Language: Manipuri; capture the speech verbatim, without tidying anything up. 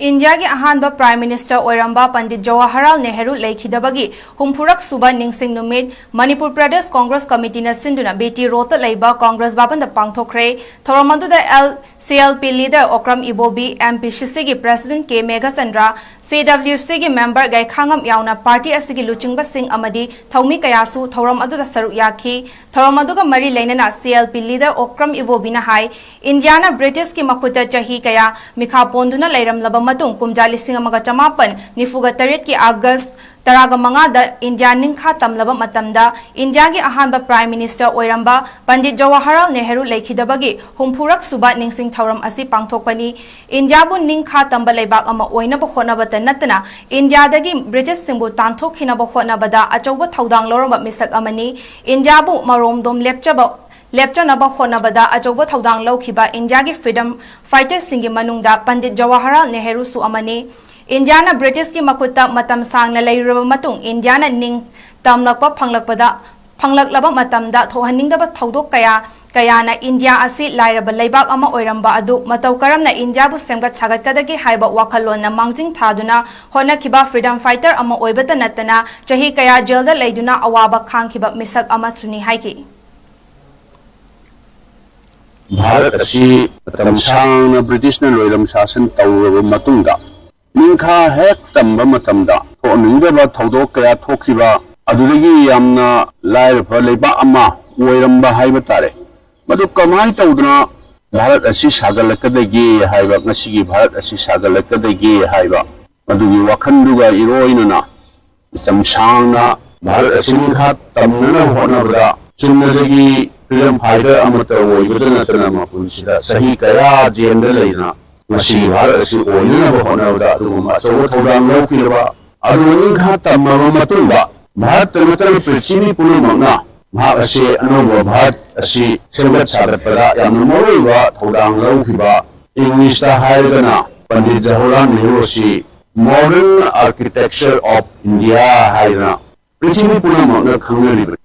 ꯏꯟꯗꯤꯌꯥꯒꯤ ꯑꯍꯥꯟꯕ ꯄ꯭ꯔꯥꯏꯝ ꯃꯤꯅꯤꯁꯇꯔ ꯑꯣꯏꯔꯝꯕ ꯄꯟꯗꯤꯠ ꯖꯋꯥꯍꯔꯂꯥꯜ ꯅꯦꯍꯔꯨ ꯂꯩꯈꯤꯗꯕꯒꯤ ꯍꯨꯝꯐꯨꯔꯛ ꯁꯨꯕ ꯅꯤꯡꯁꯤꯡ ꯅꯨꯃꯤꯠ ꯃꯅꯤꯄꯨꯔ ꯄ꯭ꯔꯗꯦꯁ ꯀꯣꯡꯒ꯭ꯔꯦꯁ ꯀꯃꯤꯇꯤꯅ ꯁꯤꯟꯗꯨꯅ ꯕꯤ ꯇꯤ ꯔꯣꯗꯇ ꯂꯩꯕ ꯀꯣꯡꯒ꯭ꯔꯦꯁ ꯚꯕꯟꯗ ꯄꯥꯡꯊꯣꯛꯈ꯭ꯔꯦ꯫ ꯊꯧꯔꯝ ꯑꯗꯨꯗ L, C L P leader Okram Ibobi, M P C ꯁꯤꯒꯤ ꯄ꯭ꯔꯦꯁꯤꯗꯦꯟꯠ ꯀꯦ ꯃꯦꯘꯆꯟꯗ꯭ꯔ, ꯁꯤ ꯗꯕ꯭ꯂꯤꯎ ꯁꯤꯒꯤ ꯃꯦꯝꯕꯔ ꯒꯥꯏꯈꯥꯉꯝ ꯌꯥꯎꯅ ꯄꯥꯔꯇꯤ ꯑꯁꯤꯒꯤ ꯂꯨꯆꯤꯡꯕꯁꯤꯡ ꯑꯃꯗꯤ ꯊꯧꯃꯤ ꯀꯌꯥꯁꯨ ꯊꯧꯔꯝ ꯑꯗꯨꯗ ꯁꯔꯨꯛ ꯌꯥꯈꯤ꯫ ꯊꯧꯔꯝ ꯑꯗꯨꯒ ꯃꯔꯤ ꯂꯩꯅꯅ C L P leader Okram ꯏꯕꯣꯕꯤꯅ ꯍꯥꯏ, ꯏꯟꯗꯤꯌꯥꯅ ꯕ꯭ꯔꯤꯇꯤꯁꯀꯤ ꯃꯈꯨꯠꯇ ꯆꯍꯤ ꯀꯌꯥ ꯃꯤꯈꯥ ꯄꯣꯟꯗꯨꯅ ꯂꯩꯔꯝꯂꯕ ꯃꯇꯨꯡ, ꯀꯨꯝꯖꯥ ꯂꯤꯁꯤꯡ ꯑꯃꯒ ꯆꯃꯥꯄꯟ ꯅꯤꯐꯨꯒ ꯇꯔꯦꯠꯀꯤ ꯑꯥꯒꯁ ꯇꯔꯥꯒ ꯃꯉꯥꯗ ꯏꯟꯗꯤꯌꯥ ꯅꯤꯡꯈꯥ ꯇꯝꯂꯕ ꯃꯇꯝꯗ ꯏꯟꯗꯤꯌꯥꯒꯤ ꯑꯍꯥꯟꯕ ꯄ꯭ꯔꯥꯏꯝ ꯃꯤꯅꯤꯁꯇꯔ ꯑꯣꯏꯔꯝꯕ ꯄꯟꯗꯤꯠ ꯖꯋꯥꯍꯔꯂꯥꯜ ꯅꯦꯍꯔꯨ ꯂꯩꯈꯤꯗꯕꯒꯤ ꯍꯨꯝꯐꯨꯔꯛ ꯁꯨꯕ ꯅꯤꯡꯁꯤꯡ ꯊꯧꯔꯝ ꯑꯁꯤ ꯄꯥꯡꯊꯣꯛꯄꯅꯤ꯫ ꯏꯟꯗꯤꯌꯥꯕꯨ ꯅꯤꯡꯈꯥ ꯇꯝꯕ ꯂꯩꯕꯥꯛ ꯑꯃ ꯑꯣꯏꯅꯕ ꯍꯣꯠꯅꯕꯇ ꯅꯠꯇꯅ ꯏꯟꯗꯤꯌꯥꯗꯒꯤ ꯕ꯭ꯔꯤꯇꯤꯁꯁꯤꯡꯕꯨ ꯇꯥꯟꯊꯣꯛꯈꯤꯅꯕ ꯍꯣꯠꯅꯕꯗ ꯑꯆꯧꯕ ꯊꯧꯗꯥꯡ ꯂꯧꯔꯝꯕ ꯃꯤꯁꯛ ꯑꯃꯅꯤ꯫ ꯏꯟꯗꯤꯌꯥꯕꯨ ꯃꯔꯣꯝꯗꯣꯝ ꯂꯦꯞꯆꯕ ꯂꯦꯞꯆꯅꯕ ꯍꯣꯠꯅꯕꯗ ꯑꯆꯧꯕ ꯊꯧꯗꯥꯡ ꯂꯧꯈꯤꯕ ꯏꯟꯗꯤꯌꯥꯒꯤ ꯐ꯭ꯔꯤꯗꯝ ꯐꯥꯏꯇꯔꯁꯤꯡꯒꯤ ꯃꯅꯨꯡꯗ ꯄꯟꯗꯤꯠ ꯖꯋꯥꯍꯔꯂꯥꯜ ꯅꯦꯍꯔꯨꯁꯨ ꯑꯃꯅꯤ꯫ ꯏꯟꯗꯤꯌꯥꯅ ꯕ꯭ꯔꯤꯇꯤꯁꯀꯤ ꯃꯈꯨꯠꯇ ꯃꯇꯝ ꯁꯥꯡꯅ ꯂꯩꯔꯨꯔꯕ ꯃꯇꯨꯡ, ꯏꯟꯗꯤꯌꯥꯅ ꯅꯤꯡ ꯇꯝꯂꯛꯄ ꯐꯪꯂꯛꯄꯗ, ꯐꯪꯂꯛꯂꯕ ꯃꯇꯝꯗ ꯊꯣꯛꯍꯟꯅꯤꯡꯗꯕ ꯊꯧꯗꯣꯛ ꯀꯌꯥ ꯀꯌꯥꯅ ꯏꯟꯗꯤꯌꯥ ꯑꯁꯤ ꯂꯥꯏꯔꯕ ꯂꯩꯕꯥꯛ ꯑꯃ ꯑꯣꯏꯔꯝꯕ ꯑꯗꯨ ꯃꯇꯧ ꯀꯔꯝꯅ ꯏꯟꯗꯤꯌꯥꯕꯨ ꯁꯦꯝꯒꯠ ꯁꯥꯒꯠꯀꯗꯒꯦ ꯍꯥꯏꯕ ꯋꯥꯈꯜꯂꯣꯟꯅ ꯃꯥꯡꯖꯤꯟ ꯊꯥꯗꯨꯅ ꯍꯣꯠꯅꯈꯤꯕ ꯐ꯭ꯔꯤꯗꯝ ꯐꯥꯏꯇꯔ ꯑꯃ ꯑꯣꯏꯕꯇ ꯅꯠꯇꯅ ꯆꯍꯤ ꯀꯌꯥ ꯖꯦꯜꯗ ꯂꯩꯗꯨꯅ ꯑꯋꯥꯕ ꯈꯥꯡꯈꯤꯕ ꯃꯤꯁꯛ ꯑꯃꯁꯨꯅꯤ ꯍꯥꯏꯈꯤ꯫ ꯚꯥꯔꯠ ꯑꯁꯤ ꯃꯇꯝ ꯁꯥꯡꯅ ꯕ꯭ꯔꯤꯇꯤꯁꯅ ꯂꯣꯏꯂꯝ ꯁꯥꯁꯟ ꯇꯧꯔꯕ ꯃꯇꯨꯡꯗ, ꯅꯤꯡꯈꯥ ꯍꯦꯛ ꯇꯝꯕ ꯃꯇꯝꯗ ꯊꯣꯛꯍꯟꯅꯤꯡꯗꯕ ꯊꯧꯗꯣꯛ ꯀꯌꯥ ꯊꯣꯛꯈꯤꯕ, ꯑꯗꯨꯗꯒꯤ ꯌꯥꯝꯅ ꯂꯥꯏꯔꯕ ꯂꯩꯕꯥꯛ ꯑꯃ ꯑꯣꯏꯔꯝꯕ ꯍꯥꯏꯕ ꯇꯥꯔꯦ꯫ ꯃꯗꯨ ꯀꯃꯥꯏꯅ ꯇꯧꯗꯅ ꯚꯥꯔꯠ ꯑꯁꯤ ꯁꯥꯒꯠꯂꯛꯀꯗꯒꯦ ꯍꯥꯏꯕ, ꯉꯁꯤꯒꯤ ꯚꯥꯔꯠ ꯑꯁꯤ ꯁꯥꯒꯠꯂꯛꯀꯗꯒꯦ ꯍꯥꯏꯕ, ꯃꯗꯨꯒꯤ ꯋꯥꯈꯜꯗꯨꯒ ꯏꯔꯣꯏꯅꯅ ꯃꯇꯝ ꯁꯥꯡꯅ ꯚꯥꯔꯠ ꯑꯁꯤ ꯅꯤꯡꯈꯥ ꯇꯝꯅꯅꯕ ꯍꯣꯠꯅꯕꯗ ꯆꯨꯝꯅꯗꯒꯤ ꯐ꯭ꯔꯤꯗꯝ ꯐꯥꯏꯇꯔ ꯑꯃꯠꯇ ꯑꯣꯏꯕꯇ ꯅꯠꯇꯅ ꯃꯄꯨꯟꯁꯤꯗ ꯆꯍꯤ ꯀꯌꯥ ꯖꯦꯜꯗ ꯂꯩꯗꯨꯅ ꯉꯁꯤ ꯚꯥꯔꯠ ꯑꯁꯤ ꯑꯣꯏꯅꯅꯕ ꯍꯣꯠꯅꯕꯗ ꯑꯗꯨꯒꯨꯝꯕ ꯑꯆꯧꯕ ꯊꯧꯗꯥꯡ ꯂꯧꯈꯤꯕ, ꯑꯗꯨꯒ ꯅꯤꯡꯈꯥ ꯇꯝꯂꯕ ꯃꯇꯨꯡꯗ ꯚꯥꯔꯠꯇ ꯅꯠꯇꯅ ꯄ꯭ꯔꯤꯊꯤꯕꯤ ꯄꯨꯝꯅꯃꯛꯅ ꯃꯍꯥꯛ ꯑꯁꯤ ꯑꯅꯧꯕ ꯚꯥꯔꯠ ꯑꯁꯤ ꯁꯦꯝꯒꯠ ꯁꯥꯒꯠꯄꯗ ꯌꯥꯝꯅ ꯃꯔꯨꯑꯣꯏꯕ ꯊꯧꯗꯥꯡ ꯂꯧꯈꯤꯕ, ꯏꯪꯂꯤꯁꯇ ꯍꯥꯏꯔꯒꯅ ꯄꯟꯗꯤꯠ ꯖꯋꯥꯍꯔꯂꯥꯜ ꯅꯦꯍꯔꯨ ꯑꯁꯤ Modern Architecture of India ꯍꯥꯏꯗꯅ ꯄ꯭ꯔꯤꯊꯤꯕꯤ ꯄꯨꯝꯅꯃꯛꯅ ꯈꯪꯅꯔꯤꯕꯅꯤ꯫